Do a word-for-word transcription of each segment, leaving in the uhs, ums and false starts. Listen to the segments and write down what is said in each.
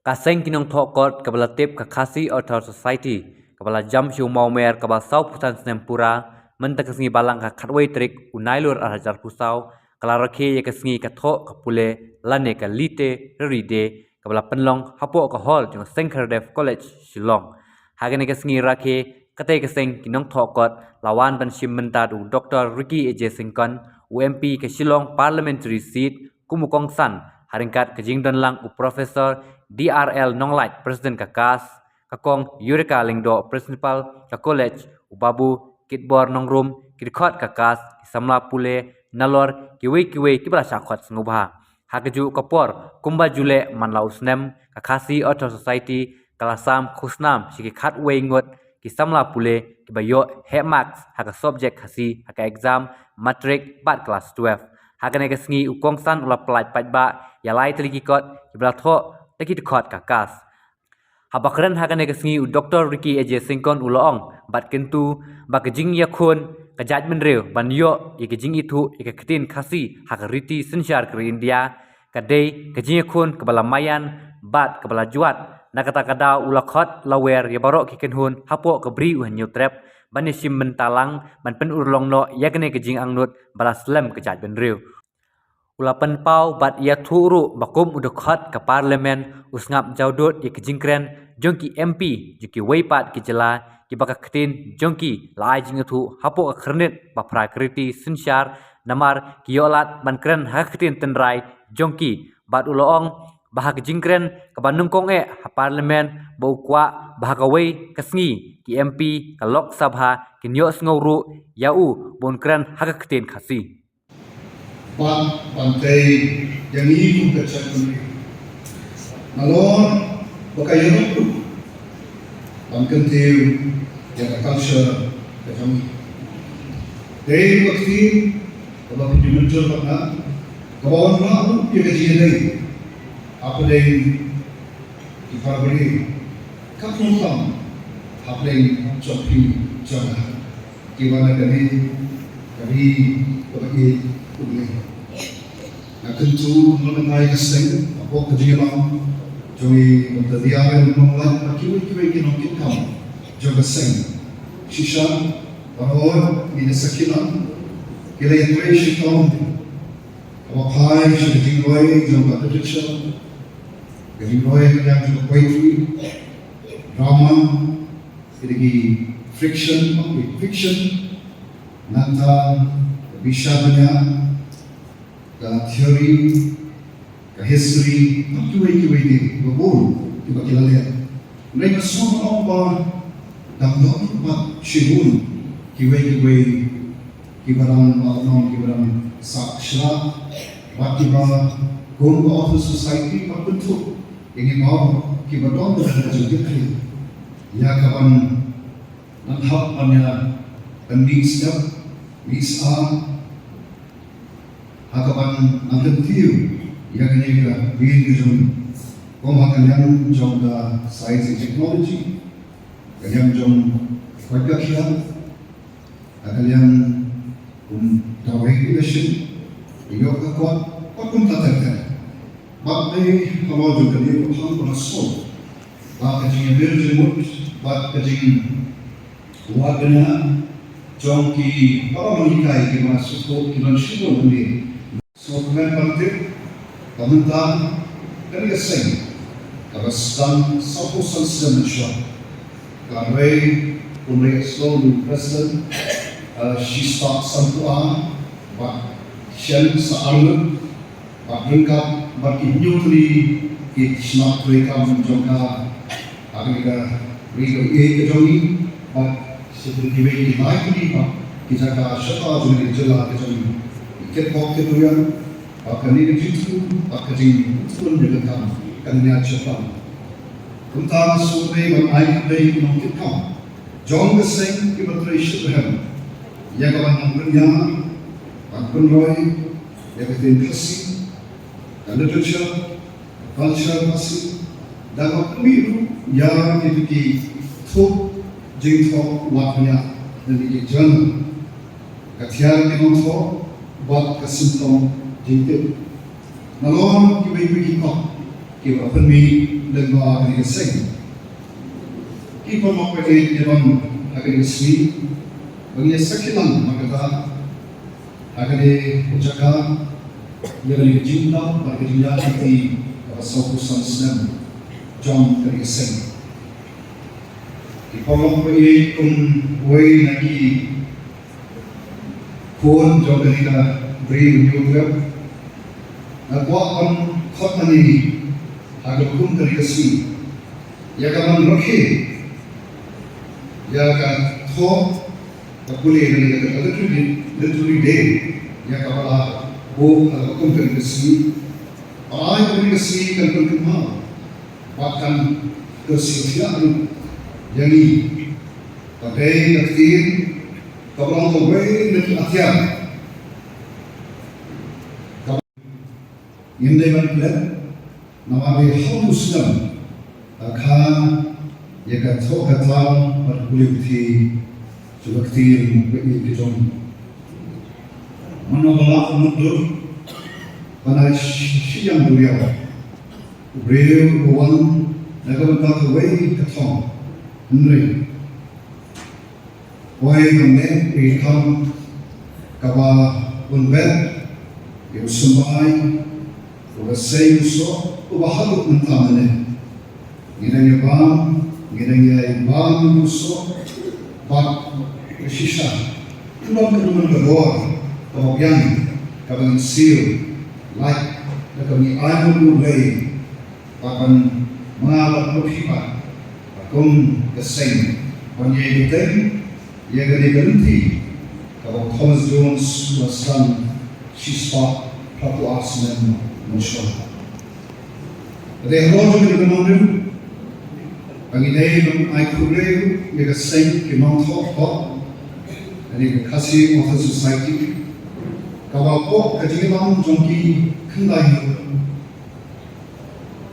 Ka seng ki nongthoh kot kaba la tip ka Khasi Author Society, kaba la jam sha u Mawmer kaba saw phew san snem pura, mynta ka sngi Balang ka khatwei tarik u Nailur ar hajar phew saw, ka la rakhe ïa ka sngi ka thoh ka pule lane ka Literary Day, kaba la pynlong hapoh ka hall jong Seng Khardev College, Shillong. Ha kane ka sngi rakhe, katei ka seng ki nongthoh kot la wan ban shim bynta da u Doktor Ricky A J Syngkon, u M P ka Shillong Parliamentary Seat, kum u kongsan, ha ryngkat ka jingdon lang u Professor D R L Nonglait, President ka KAS, ka Kong Eureka Lyngdoh, Principal ka College, u Babu Kitbor Nongrum, ki dkhot ka KAS, ki samla pule, nalor kiwei kiwei kiba la shah khot sngewbha. Ha kajuh ka por, kumba ju leh man la u snem, ka Khasi Author Society ka la sam khusnam sha ki khatwei ngut ki samla pule kiba ïoh heh marks ha ka subject Khasi ha ka exam Matric bad Class twelve. Ha kane ka sngi u kongsan u la pyllait paidbah ïa lai tylli ki kot kiba la thoh da ki dkhot ka KAS. Haba kren ha kane ka sngi u Doktor Ricky A J Syngkon u la ong bad kyntu ba ka jingïakhun ka jaitbynriew ban ïoh ïa ka jingithuh ïa ka ktien Khasi ha ka riti synshar ka ri India, ka dei ka jingïakhun kaba la maïan bad kaba la jwat. Na kata ka daw u la khot la wer ïa baroh ki kynhun hapoh ka Bri u Hynñiewtrep ban ïashim bynta lang ban pynurlong noh ïa kane ka jingangnud ba la slem ka jaitbynriew. U la pynpaw bad ïathuh ruh ba kum u dkhot ka Parliament u sngap jawdud ïa ka jingkren jong ki M P jong kiwei pat ki jylla kiba ka ktien jong ki la ai jingithuh hapoh ka khyrnit ba phra ka riti synshar, namar ki ïoh lad ban kren ha ka ktien tynrai jong ki. Bad u la ong ba ha ka jingkren kaba nyngkong eh ha Parliament ba u kwah ba ha kawei ka sngi ki M P ka Lok Sabha kin ïohsngew ruh ïa u ba un kren ha ka ktien Khasi. Bad ban tei ïa ngi kum ka jaitbynriew. Nalor ba ka ïarap ruh ban kyntiew ïa ka culture ka jong ngi. Dei ka ktien kaba phi ju mynjur bad nga, kaba wanrah ruh ïa ka jingïadei hapdeng ki para briew, ka kongsan hapdeng jong phi jong nga. Kiba na kane ka ri kaba ïeit U Blei. Nga kyntu ba na kane ka seng hapoh ka jingïalam jong ngi, mynta D R L Nonglait bad kiwei kiwei ki nongkitkam jong ka seng. Shisha baroh ngi na sakhi lang, ki la ïatrei shitom kaba phai sha ka jingroi jong ka literature, ka jingroi ka jong ka poetry, drama, ki dei ki fiction, ki fiction, nangta ka bishar bniah, ka theory, ka history, bad kiwei kiwei de kiba bun kiba ki la leh. Hynrei nga sngew ban ong ba dang don bad shibun kiwei kiwei kiba dang, ba dang, kiba dang sah shlak bad kiba kum ka Author Society bad pynthut ïa ngi baroh kiba don ka jingkyrkhu ïa ka ban nang hap ban ïa pynmih step, mih sah ha ka ban nang kyntiew ïa kane ka ktien ka jong ngi. Kum ha ka liang jong ka science and technology, ka liang jong ka koit ka khiah, ha ka liang kum dawai ki la shin, ïoh ka kot, kot kumta ter ter. Bad dei halor jong kane ka phang ba nga sngew ba ka jingïabir jingmut bad ka jingwad bniah jong ki para nonghikai kiba sngewthuh ki don shibun hangne. Sngewkmen ban tip ba mynta kane ka seng kaba sdang sawphew san snem mynshuwa, ka rei, kumba ïa sngewthuh u President, eh, shispah sanphew ar bad shen sa arngut, bad ryngkat bad ki hynñiew tylli ki shnong treikam jong ka, ha kane ka ri kaba ïeit ka jong ngi, bad sa kiwei ki lai tylli bad ki jaka shabar jong ka jylla ka jong ngi. Ki kitbok kitrwiang bad kane ka jingthmu bad ka jingthmu jong ka kam kan ïa shaphrang. Kumta nga sngewbha ban ai khublei ïa ki nongkitkam jong ka seng kiba trei shitrhem ïa ka ban nang pynïar, ban pynroi ïa ka ktien Khasi, ka literature, ka culture Khasi, da kaba pynmih ruh ïa kito ki thup jingthoh wad bniah na ki journal, ka thiar ki nongthoh bad ka symptom jingtip. Nalor kiwei kiwei ki kot kiba pynmih Lyngba kane ka seng. Ki paralok ba ïeit, ïa ban ha kane ka sngi ban ïa sakhi lang markata ha kane ka jaka ïa kane ka jingdap bad ka jingïaid lynti kaba sawphew san snem jong kane ka seng. Ki paralok ba ïeit, kum uwei na ki khun jong kane ka Ri Hynñiewtrep, nga kwah ban khot ïa ngi ha ka kum kane ka sngi ïa ka ban rakhe ïa ka thoh ka pule kane ka Literary, Literary Day, ïa kaba la buh ha ka kum kane ka sngi. Ba ai kane ka sngi kan pynkynmaw bad kan kyrsiew thiah ruh ïa ngi. Ka dei ka ktien kaba long kawei na ki atiar. Ngim dei ban klet namar dei ha u snem ka kha ïa ka thoh ka thaw bad ka pule puthi jong ka ktien ba ïeit ka jong ngi. Mano ba lah mutdur ban ai shi, shi ïang duriaw. U briew u wan na ka bynta kawei ka thong. Hynrei poi ban leh ïa ka kam kaba un bet ïa u symbai uba sei u soh uba haduh mynta mynne. Ngi dang ïa bam, ngi dang ïa bam ïa u soh bad ka shisha. Ka long ka duman ka bor kaba biang kaba ngi siew lait da kaba ngi ai mut U Blei. Bad ban manga bad phi bad kum ka seng ban ïai bteng ïa kane ka lynti kaba u Thomas Jones u la sdang shispah phra phew ar snem mynshuwa. Ka dei halor jong kane ka nongrim ba ngi dei ban ai khublei ïa ka seng ki nongthoh thoh, kane ka Khasi Author Society, kaba hapoh ka jingïalam jong ki khyndai ngut.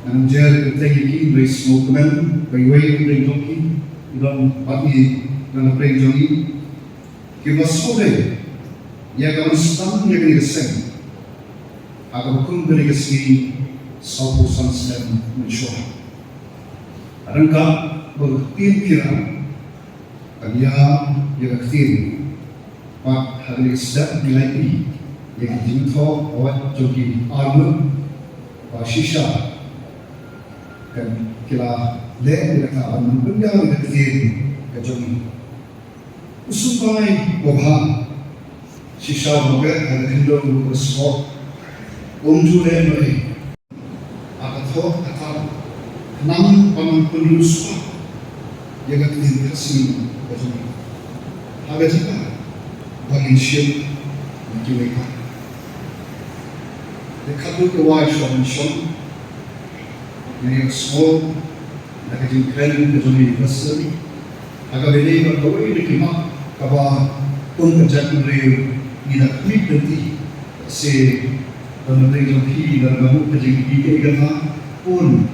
Ngan jer kyrteng ïa ki, hynrei sngewkmen ba iwei na pdeng jong ki i don bad ngi na pdeng jong ngi, kiba sngewdei ïa ka ban sdang ïa kane ka seng ha kaba kum kane ka sngi sawphew san snem mynshuwa. Ryngkat bad ka ktien Pynïaid ban ïa, ïa ka ktien. Bad ha kane ka step ngi la ïohi ïa ki jingthoh award jong ki arngut ba shisha kan ki la leh ïa kata ban pynïaid ïa ka ktien ka jong ngi. U symbai u bha shisha u bha ha ka khyndew u sngewthuh um ju leh marei. Ha ka thoh ka tam khnang ba ngan pynriewspah ïa ka ktien Khasi ka jong ngi ha ka jaka ba ngin shim na kiwei pat. Te khatduh ka wai shong shong ngi ïohsngew na ka jingkren ka jong i President ha kaba ïadei bad kawei na ki mat kaba kum ka jaitbynriew ngi da khmih lynti. Shisha ban ïa jong phi da ka mut ka jingpynïaid ka kata bun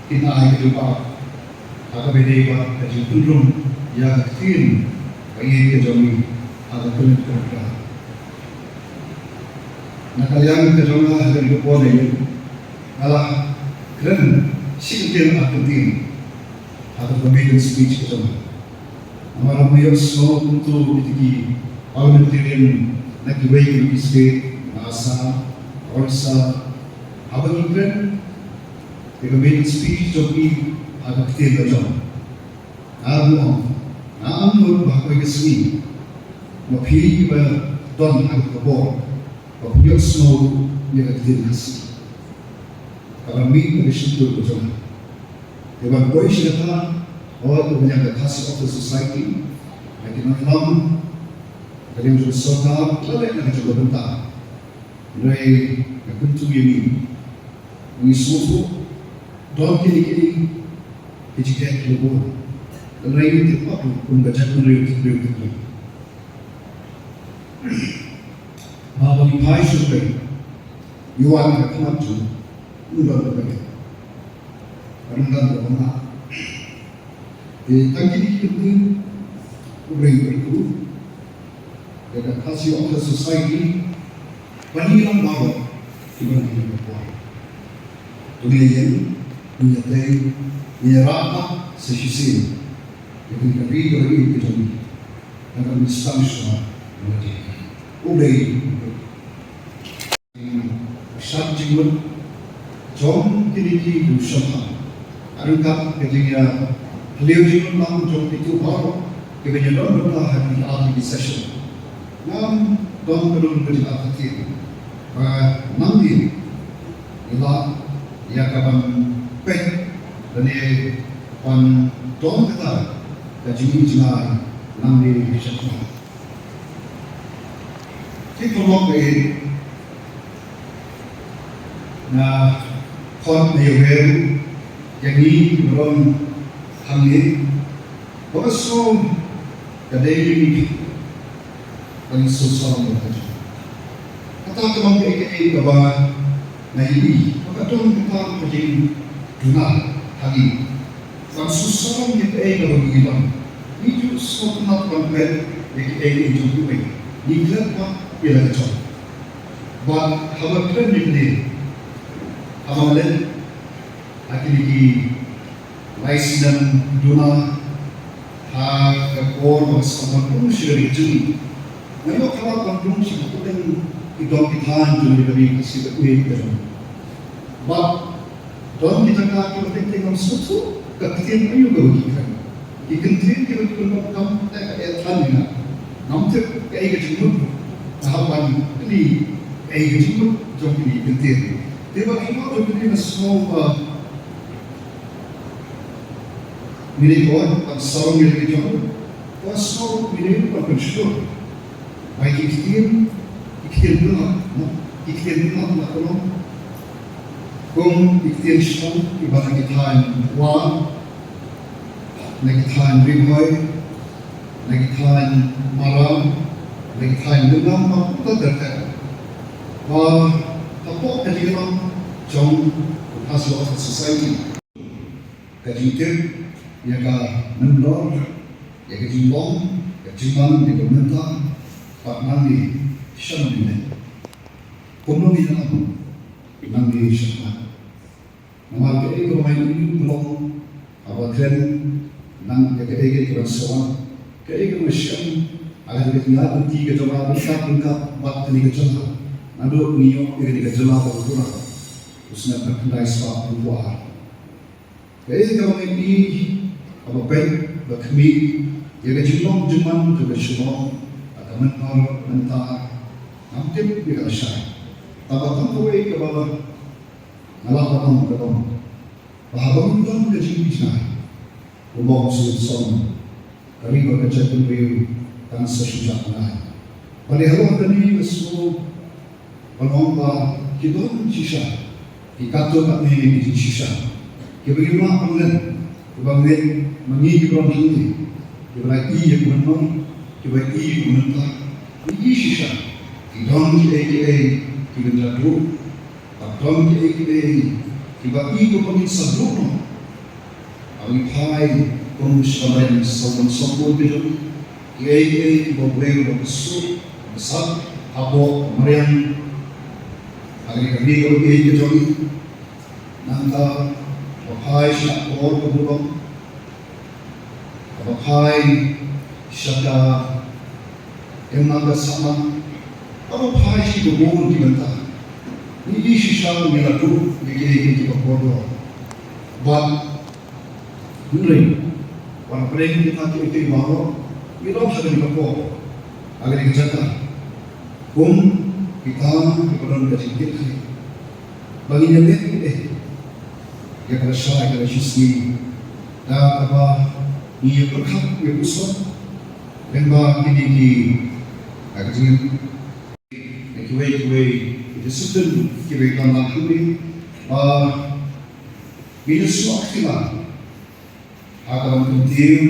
kin ai ka jubab ha kaba ïadei bad ka jingpynrung ïa ka ktien ba ïeit ka jong ngi ha ka pynlong ka. Na ka liang ka jong nga ha kane ka por ne nga la kren shi kyntien ar kyntien ha ka maiden speech ka jong nga. Namar ba nga ïohsngew kumto kita ki parliamentarian na kiwei kiwei ki state, na Assam, Orissa, haba ngi kren ïa ka maiden speech jong ki ha ka ktien la jong. Nga ruh nga ong, nga ong ruh ba ha kawei ka sngi ma phi kiba don ha ka bor ba phi ïohsngew ïa ka ktien Khasi. Kaba mih na ka shyntur ka jong nga. Te ban poi sha kata, hooid, ka Khasi Author Society, ha ki nongïalam, ka liang jong ka sorkar, la leh na ka jong ka bynta. Hynrei nga kyntu ïa ngi, ngi sngewthuh don kine kine ki jingeh kiba bun. Hynrei ngi tip pat ruh kum ka jaitbynriew, tip briew tip briew. Haba ngi phai sha U Blei, ngi wan ha ka khmat jong U, U don kaba ïeit. Ka dang don kaba mah. Te tang kine ki kyntien U Blei u kyrkhu ïa ka Khasi Author Society ban ïalam baroh kiba ngi ïa ka por. To ngin ïeng, Ngi ïa tei, ngi ïa rah sa shisien ïa kane ka ri kaba ïeit ka jong ngi. Nangta ngin sdang shuwa ïa lade. U Blei u shad jingmut jong kine ki nongshong ha ryngkat ka jingïakhliew jingmut lang jong kito baroh kiba ïadon bynta ha kine ki ar tylli ki session. Ngam don ka don ka jingïathuh ba nangne ngi lah ïa ka ban peit lane ban don kata ka jingim jngai nangne sha khmat. Ki paralok ba ïeit, nga khot na ïa u ïa ngi kiba don hangne ba ka sngew ka dei ban sngewsarong ïa ka jong. Kata ka long kaei kaei kaba nga ïohi ba ka don kata ka jingduna ha ngi. Ban sngewsarong ïa kaei kaba ngi don. Ngi ju sngewtynnat ban peit ïa kaei kaei jong kiwei. Ngi klet pat ïa la ka jong. Bad haba kren ïa kane, haba nga leit ha kine ki lai snem duna ha ka por ba nga sdang ban rung sha ka ri jong ngi, nga ïoh kaba ban rung sha ka pdeng ki dong ki thaiñ jong ka ri Khasi ba ïeit ka jong ngi. Bad don ki jaka kiba teng teng ngam sngewthuh ka ktien aïu kaba ki kren. Ki kyntien kiba ki pyndonkam te ka eh than ïa nga. Ngam tip kaei ka jingmut. Nga hap ban kylli kaei ka jingmut jong kine ki kyntien. Te ba ki ïoh jong kine nga sngew ba ngi dei ban sarong ïa la ki jong. Ba sngew ngi dei ban pynshlur. Ba ki ktien, ki ktien Pynlong, ki ktien Pynlong na ka long kum ki ktien shnong kiba na ki thaiñ War, na ki thaiñ Ri Bhoi, na ki thaiñ Maram, na ki thaiñ Lyngngam bad kumta ter ter. Ba hapoh ka jingïalam jong ka Khasi Local Society, ka jingtip ïa ka myndor, ïa ka jinglong, ka jingman, ïa ka mynta bad nangne sha nongmihkhmat. Kumno ngin ïalam nangne sha khmat? Namar kaei kaba nga ïohi ka long, haba kren nang ïa kaei kaei kaba sa wan, kaei kaba shem ha ka jingïaid lynti ka jong nga ryngkat ryngkat bad kane ka jylla. Naduh ngi ïoh ïa kane ka jylla kaba pura u snem khatkhyndai spah hynriewphew ar. Kaei kaba ngi ïohi, kaba peit, ba khmih ïa ka jinglong jingman jong ka shnong ha ka mynnor mynta, ngam tip ïa ka lashai. Tangba tang kawei kaba nga lah ban ong ka long ba haba ngim don ka jingïohi jngai, kumba ong u Syiem Solomon, ka ri bad ka jaitbynriew kan sa shu jah bnai. Balei halor kane nga sngew ban ong ba ki don shisha ki katto katne ki jingshisha kiba ngim lah ban len, kiba ngeit ma ngi kiba don hangne, kiba la ïohi ïa ka mynnor, kiba ïohi ïa ka mynta, ngi ïohi shisha ki don kiei kiei kiba ngi la duh. Bad don kiei kiei kiba i kumba ngin sa duh noh. Haba ngi phai kum sha ka mariang sawdong sawkun ka jong ngi, kiei kiei kiba briew ba ksuid ba sat hapoh ka mariang, ha kane ka ri kaba ïeit ka jong ngi. Nangta haba phai sha ka por ka burom, haba phai sha ka imlang ka sahlang, haba phai sha kiba bun ki bynta, ngi ïohi shisha ngi la duh ïa kiei kiei kiba kordor. Bad hynrei wat la pdeng kita kiei kiei baroh, ngi don ha kane ka por, ha kane ka jaka, kum kita kiba don ka jingkit khlieh, ba ngin ïaleh ïa ka lashai ka lashisngi da kaba ngi ïa pyrkhat ïa ka puson lyngba kine ki, ah, ka jingim, kiwei kiwei ki discipline kiba don lang hangne, ba ngin ïa snoh kti lang ha ka ban kyntiew,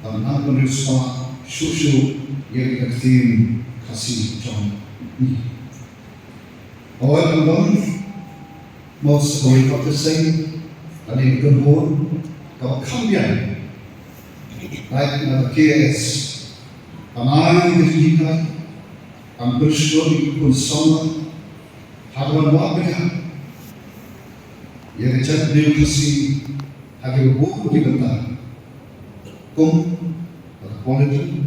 ban nang ban riewspah shuh shuh ïa ka ktien Khasi jong ngi. Hooid, kan don mo sa kawei ka kyrteng lane ka kynhun kaba kham biang, lait na ka K S, ban ai ka jinghikai, ban pynshlur ïa ki khun samla ha kaba wad bniah. ïa ka jaitbynriew Khasi ha kiba bun ki bynta, kum ka polity,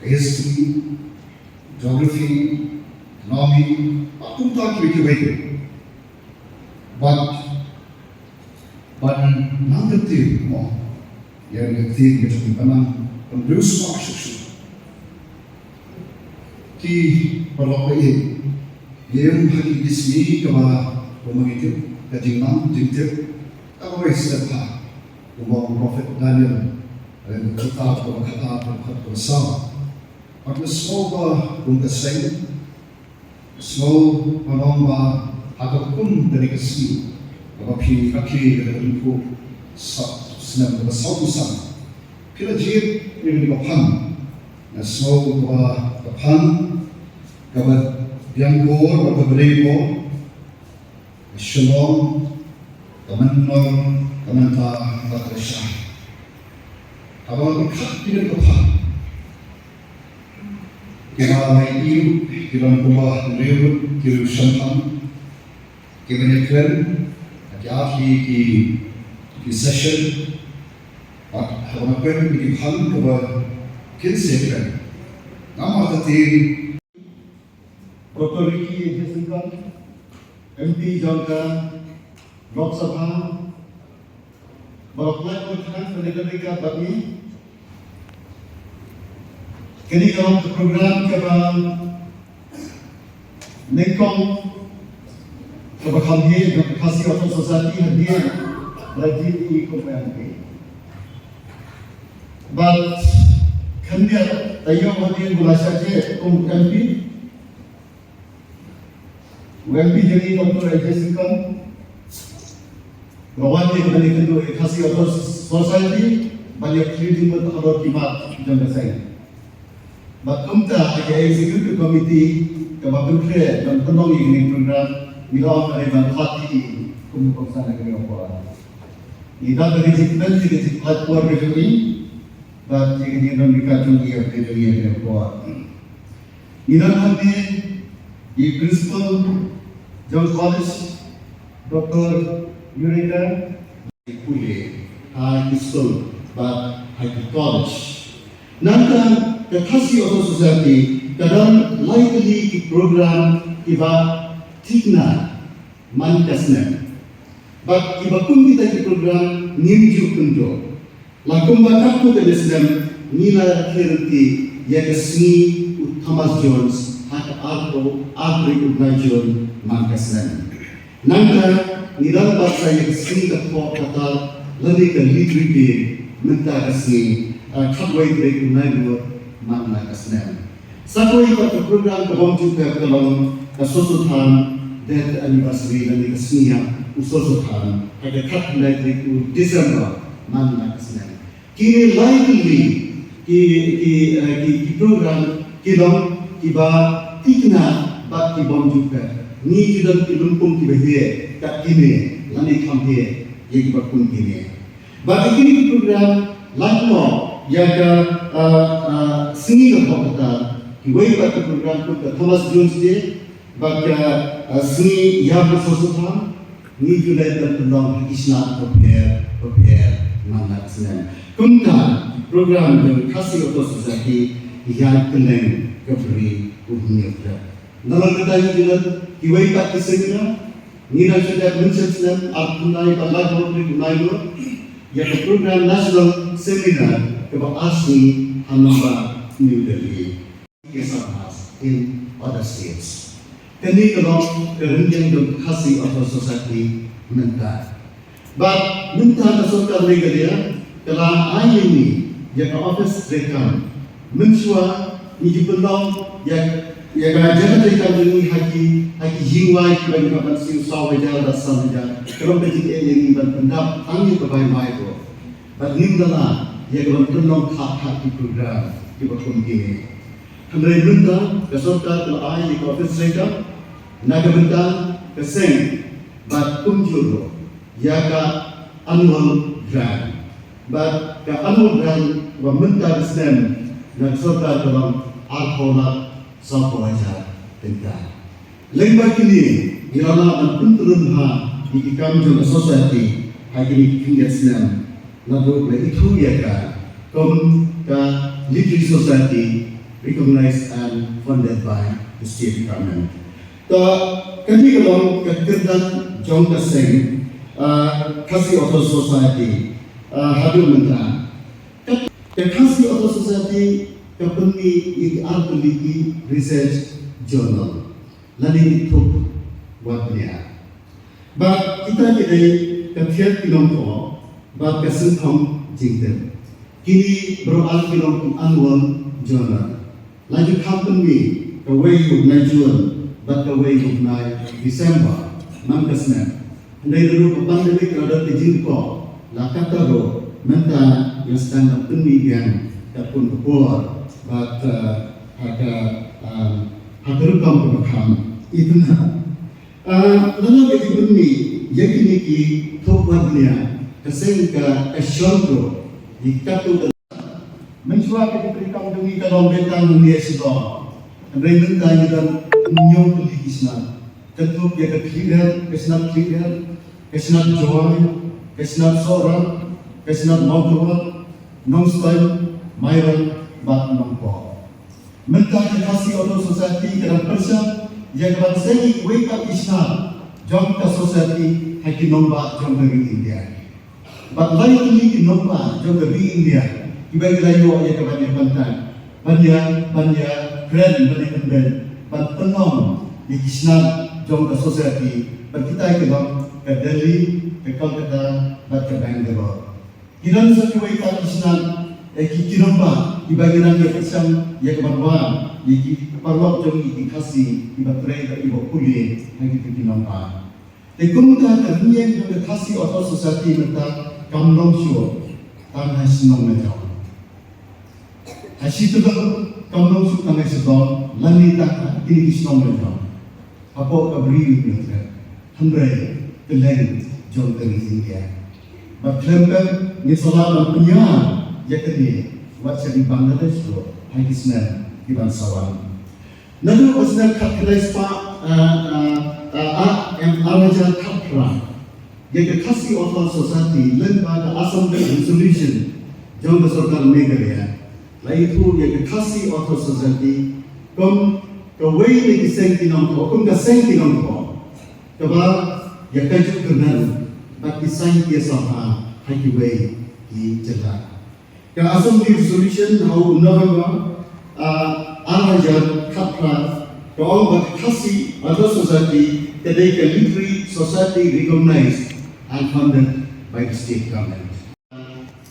ka history, geography, economy, bad kumta kiwei kiwei. Bad ban nang ktien mo ïa ka ktien ka jong ki ban nang ban riewspah shuh shuh. Ki paralok ba ïeit, ïa ha kine ki sngi kaba, kumba ngi tip, ka jingnang jingtip ka la wai step ha, kumba u prophet Daniel, eh, ka kitab kaba khatar, ka dkhot kaba saw. Bad nga sngew ba kum ka seng, sngew ban ong ba ha ka kum kane ka sngi kaba phi rakhe ïa ka lympung saw snem kaba saw phew san, phi la jied ïa kane ka phan. Nga sngew kaba ka phan kaba biang bor bad kaba dei bor, ka shalom, ka mynnor, ka mynta bad ka lashai. Haba nga pyrkhat ïa kane ka phan, kiba la ïohi ruh ki long kumba hynriew ngut ki riewshemphang kiba ïakren ha ki ar tylli ki, ki session. Bad haba nga kren ïa ki phan kaba kin sa ïakren, ngam artatien. Doctor Ricky A J Syngkon, M P jong ka Lok Sabha, ba la pynlait pynkhang ban ïakynduh bad ngi. Kane ka long ka program kaba nyngkong kaba kham heh jong ka Khasi Authors' Society hadien ba la jied ïa i kum u M P. Bad khyndiat taïew hadien ba la shah jied kum u M P, u M P jong ngi Doctor A J Syngkon la wan ïa ka ban ïakynduh ïa ka Khasi Authors' Society ban ïa plie jingmut halor ki mat jong ka seng. Bad kumta ha ka Executive Committee kaba pynkhreh ban pynlong ïa kane ka program, ngi la ong ka dei ban khot ïa i kum u kongsan ha kane ka por. Ngi dap da ka jingkmen ïa ka jingpynlait por ka jong i bad ïa ka jingdon ryngkat jong i ha kane ka por. Ngi don hangne ïa i Principal jong College, Doctor Eureka, pule ha ki skul bad ha ki college. Nangta ka Khasi Authors' Society ka don lai tylli ki program kiba thikna man ka snem. Bad kiba kum kita ki program ngim ju kynduh. La kumba katto katne snem ngi la rakhe ryntih ïa ka sngi u Thomas Jones ha ka arphew, arphew tarik u bnai Jun man ka snem. Nangta ngi don pat sa ïa ka sngi ka thoh ka tar lane ka Literary Day mynta ka sngi, ah, khatwei tarik u Nailur man la ka snem. Sa kawei pat ka program ka bym ju pep ka long ka Soso Than death anniversary lane ka sngi ïap u Soso Than ha ka khatkhyndai tarik u December man la ka snem. Kine lai tylli ki, ki, eh, ki, ki program ki long kiba thikna bad ki bym ju pep. Ngi ju don ki lympung kiba heh kat kine lane kham heh ïa kiba kum kine. Bad ha kine ki program lait noh ïa ka, ah, ah, sngi ka thoh ka tar, kiwei pat ki program kum ka Thomas Jones Day bad ka, ah, sngi ïap u Soso Than, ngi ju leit ban pynlong ha ki shnat bapher bapher man la ka snem. Kumta ki program jong ka Khasi Authors' Society ki ïaid kylleng ka bri u hynñiew. Nalor kata ngi ju don kiwei pat ki seminar, ngi dang shu dep mynshem snem, arphew khyndai bad laiphew tarik u Nailur, ïa ka program National Seminar kaba ar sngi ha Nambah, New Delhi. Ki sabhas in other states. Kane ka long ka rynïeng jong ka Khasi Authors' Society mynta. Bad mynta ka sorkar Meghalaya ka la ai ïa ngi ïa ka office treikam. Mynshuwa ngi ju pynlong ïa, ïa ka jaka treikam jong ngi ha ki, ha ki jingwai kiba ngi hap ban siew saw hajar bad san hajar. Ka long ka jingeh ïa ngi ban pyndap tang ïa ka bai mai ruh. Bad ngim da lah ïa ka ban pynlong khah khah ki program kiba kum kine. Hynrei mynta ka sorkar ka la ai ïa ka office treikam na ka bynta ka seng bad kumjuh ruh ïa ka annual grant. Bad ka annual grant ba mynta ka snem na ka sorkar ka long arphew lak sawphew hajar tyngka. Lyngba kine ngi la lah ban pyntreikam ha Ïa ki kam jong ka society ha kine ki khyndiat snem, naduh ba la ithuh ïa ka kum ka literary society recognized and funded by the state government. To, kane ka long ka kyrdan jong ka seng, ah, Khasi Authors Society, ah, haduh mynta. Ka, ka Khasi Authors Society ka pynmih ïa ki artylli ki research journal lane ki thup wad bniah. Bad kita ki dei ka thied ki nongthoh bad ka synthong jingtip. Kine baroh ar ki long ki annual journal. La ju kham pynmih kawei u bnai June bad kawei u bnai December man ka snem. Hynrei naduh ka pandemic la don ka jingkyrkhu, la katta ruh mynta ngi sdang ban pynmih biang katkum ka por bad, eh, ha ka, eh, ha ka rukom kaba kham itynnad. Ah, lada ka jingpynmih ïa kine ki thup wad bniah, ka seng ka, ka shon ruh ïa katto ka. Mynshuwa ka jingtrei kam jong ngi ka long beit tang hangne ha Shillong. Hynrei mynta ngi don hynñiew tylli ki shnat. Kynthup ïa ka Khliehriat, ka shnat Khliehriat, ka shnat Jowai, ka shnat Sohra, ka shnat Mawkyrwat, Nongstoiñ, Mairang bad Nongpoh. Mynta ka Khasi Authors Society ka dang pyrshang ïa ka ban seng ïa kiwei pat ki shnat jong ka society ha ki nongbah jong ka ri India. Bad lai tylli ki nongbah jong ka ri India kiba ngi la ïoh ïa ka ban ïa pynthikna, ban ïa, ban ïa kren, ban ïa pynbeit, ban pynlong ïa ki shnat jong ka society, bad kita ki long ka Delhi, ka Kolkata bad ka Bangalore. Ki don sa kiwei pat ki shnat, eh, ki, ki nongbah kiba ngi dang ïa pyrshang ïa ka ban wad ïa ki paralok jong ngi ki Khasi kiba trei bad kiba pule ha kito ki nongbah. Te kumta ka rynïeng jong ka Khasi Authors Society mynta kam long shuh tang ha shnong Lajong. Ha shi tylli kam long shuh tang ha Shillong lane tang ha kine ki shnong Lajong. Hapoh ka Bri u Hynñiewtrep, hynrei kylleng jong ka ri India. Bad khlem pep ngin sa lah ban pynïar ïa kane wat sha ri Bangladesh ruh ha ki snem ki ban sa wan. Naduh ka snem khatkhyndai spah, ah, ah, ah, ah, em, ar hajar khatphra, ïa ka Khasi Author Society lyngba ka Assembly Resolution jong ka Sorkar Meghalaya la ithuh ïa ka Khasi Author Society kum kawei na ki seng ki nongthoh, kum ka seng ki nongthoh kaba ïa kajuh kyrdan bad ki saiñ ki ïa sngewbha ha kiwei ki jylla. Ka Assembly Resolution ha u November, ah, ar hajar khatphra ka ong ba ka Khasi Author Society ka dei ka literary society recognized and funded by the state government.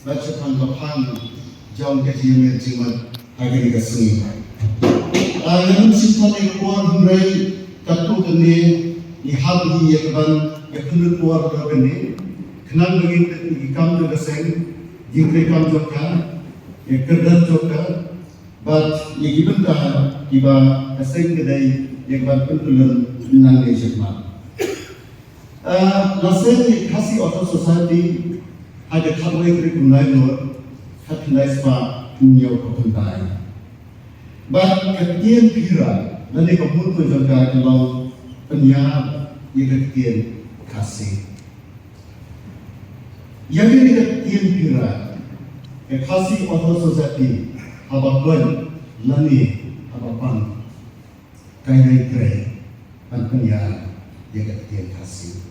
Bad shaphang ba phang jong ka jingmut jingmut ha kane ka sngi. Ah, ngan ym shim than ïa ka por, hynrei katto katne ngi hap hi ïa ka ban ïa khyndiat por ha kane. Khnang ba ngin tip ïa ki kam jong ka seng, jingtrei kam jong ka, ïa ka kyrdan jong ka, bad ïa ki bynta kiba ka seng ka dei ïa ka ban pynpulun nangne shakhmat. Ah, la seng ïa ka Khasi Author Society ha ka khatwei tarik u Nailur, khatkhyndai spah hynñiewphew khyndai. Bad ka ktien Pira lane ka motto jong ka ka long pynïar ïa ka ktien Khasi. Ïa kane ka ktien Pira, ka Khasi Author Society haba koit lane haba pang, ka ïai trei ban pynïar ïa ka ktien Khasi.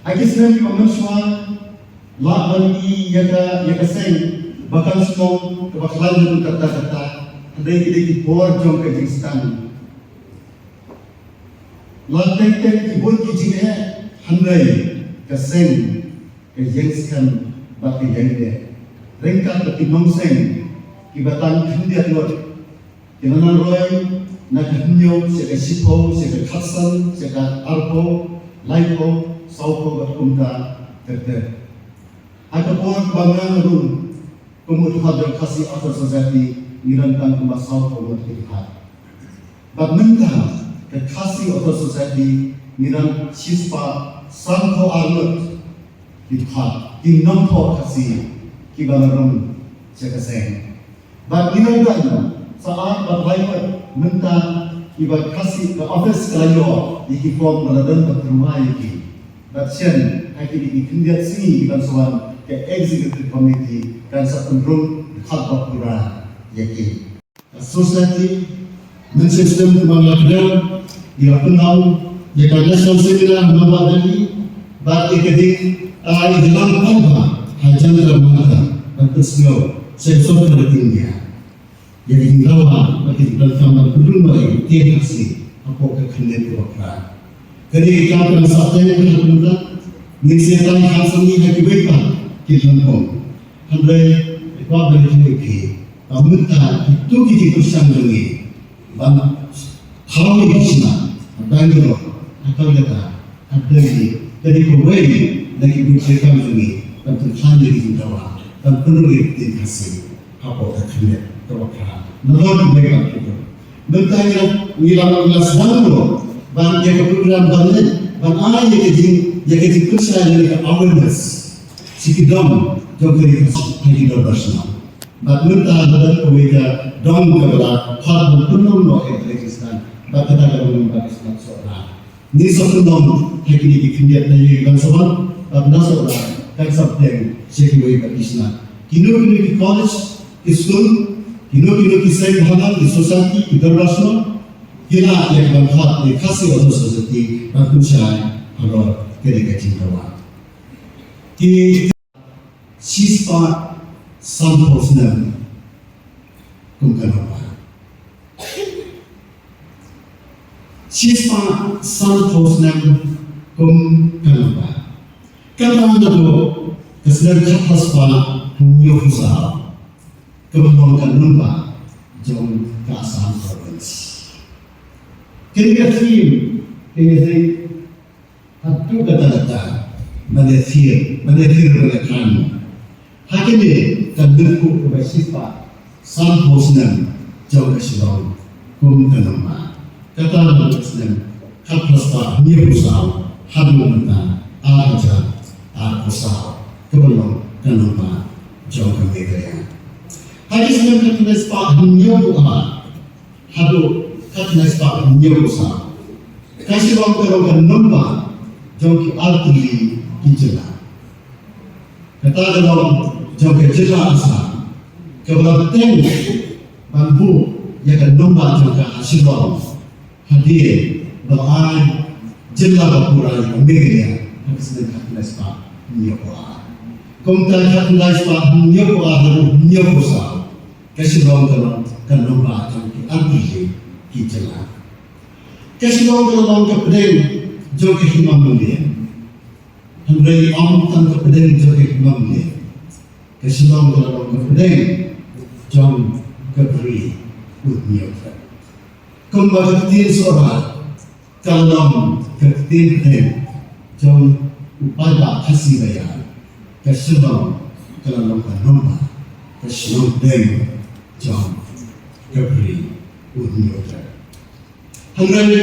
Ha ki snem kiba mynshuwa, lah ban i ïa ka, ïa ka seng ba kan shnong kaba khlaiñ haduh katta katta, hynrei ki dei ki bor jong ka jingstad. La teng teng ki bun ki jingeh, hynrei ka seng ka ïeng skhem bad ka ïeng leh. Ryngkat bad ki nongseng kiba tang khyndiat ngut, ki la nang roi na ka hynñiew sha ka shiphew, sha ka khatsan, sha ka arphew, laiphew, sawphew bad kumta ter ter. Ha ka por ba nga nga rung kum u dkhot jong Khasi Author Society, ngi don tang kumba sawphew ngut ki dkhot. Bad mynta ka Khasi Author Society ngi don shispah sanphew ar ngut ki dkhot, ki nongthoh Khasi kiba la rung sha ka seng. Bad ngi don sa ar bad lai ngut mynta kiba Khasi, ka office ka la ïoh ïa ki form ba la don ban tyrwa ïa ki. Bad shen ha kine ki khyndiat sngi kiban sa wan, ka executive committee kan sa pynrung dkhot ba pura ïa ki. Ka society mynshem snem kumba la kdew, ïa pynlong ïa ka national seminar ha Nongbah Delhi, bad ïa ka jing, ah, ïa ka jingïalang paidbah ha Jantar Mantar ban pynsngew sha ka sorkar India ïa ka jingdawa bad ka jingdonkam ban pynrung noh ïa ka ktien Khasi hapoh ka khyndiat kaba phra. Kane ka kam ka la sah teng ha ka mynta, ngin sa ïatai kham sngi ha kiwei pat ki lympung. Hynrei nga kwah ban ïathuh ïa phi ba mynta kito ki jingkyrshan jong ngi ban thaw ïa ki shnat ha Bangalore, ha Kolkata, ha Delhi, ka dei kawei na ki buit jingkam jong ngi ban pynkhlaiñ ïa ki jingdawa ban pynrung ïa ka ktien Khasi hapoh ka khyndiat kaba phra. Nalor kiwei pat kito. Mynta ngi la, ngi la, ngi la sdang ruh ban ïa ka program ban leh, ban ai ïa ka jing, ïa ka jingpynshai lane ka awareness sha ki dong jong ka ri Khasi ha ki dorbar shnong. Bad mynta la don kawei ka dong kaba la khot ban pynlong noh ïa ka Khristan, bad kata ka dong ba ka Khristan Sohra. Ngi sa pynlong ha kine ki khyndiat taïew kiban sa wan, bad na Sohra kan sa pdiang sha kiwei pat ki shnat. Kino kino ki college, ki skul, kino kino ki seng bhalang, ki society, ki dorbar shnong, ki lah ïa ka ban khot ïa ka Khasi Authors' Society ban pynshai halor kane ka jingdawa. Ki shispah sanphew snem kum ka nongbah. Shispah sanphew snem kum ka nongbah. Kata naduh ka snem khatphra spah hynñiewphew saw, kaba long ka nongbah jong ka Assam Province. Kane ka theme, kane ka theme, haduh katta katta ban ïathied, ban ïathied, ban ïakren ha kane ka lyngkhuh kaba shispah sanphew snem jong ka Shillong kum ka nongbah. Kata naduh ka snem khatphra spah hynñiewphew saw haduh mynta ar hajar arphew saw, kaba long ka nongbah jong ka Meghalaya. Ha ka snem khatkhyndai spah hynñiewphew ar haduh khatkhyndai spah hynñiewphew saw, ka Shillong ka long ka nongbah jong ki artylli ki jylla. Kata ka long jong ka jylla Assam kaba la bteng ban buh ïa ka nongbah jong ka ha Shillong, hadien ba la ai jylla ba pura ïa ka Meghalaya ha ka snem khatkhyndai spah hynñiewphew ar. Kumta khatkhyndai spah hynñiewphew ar haduh hynñiewphew saw, ka Shillong ka long ka nongbah jong ki artylli ki jylla. Ka Shillong ka la long ka pdeng jong ka hima mylliem. Hynrei ym tang ka pdeng jong ka hima mylliem, ka Shillong ka la long ka pdeng jong ka Bri u Hynñiewtrep. Kumba ka ktien Sohra ka la long ka ktien pdeng jong u paidbah Khasi ba ïar, ka Shillong ka la long ka nongbah, ka shnong pdeng jong ka Bri u Hynñiewtrep. Hynrei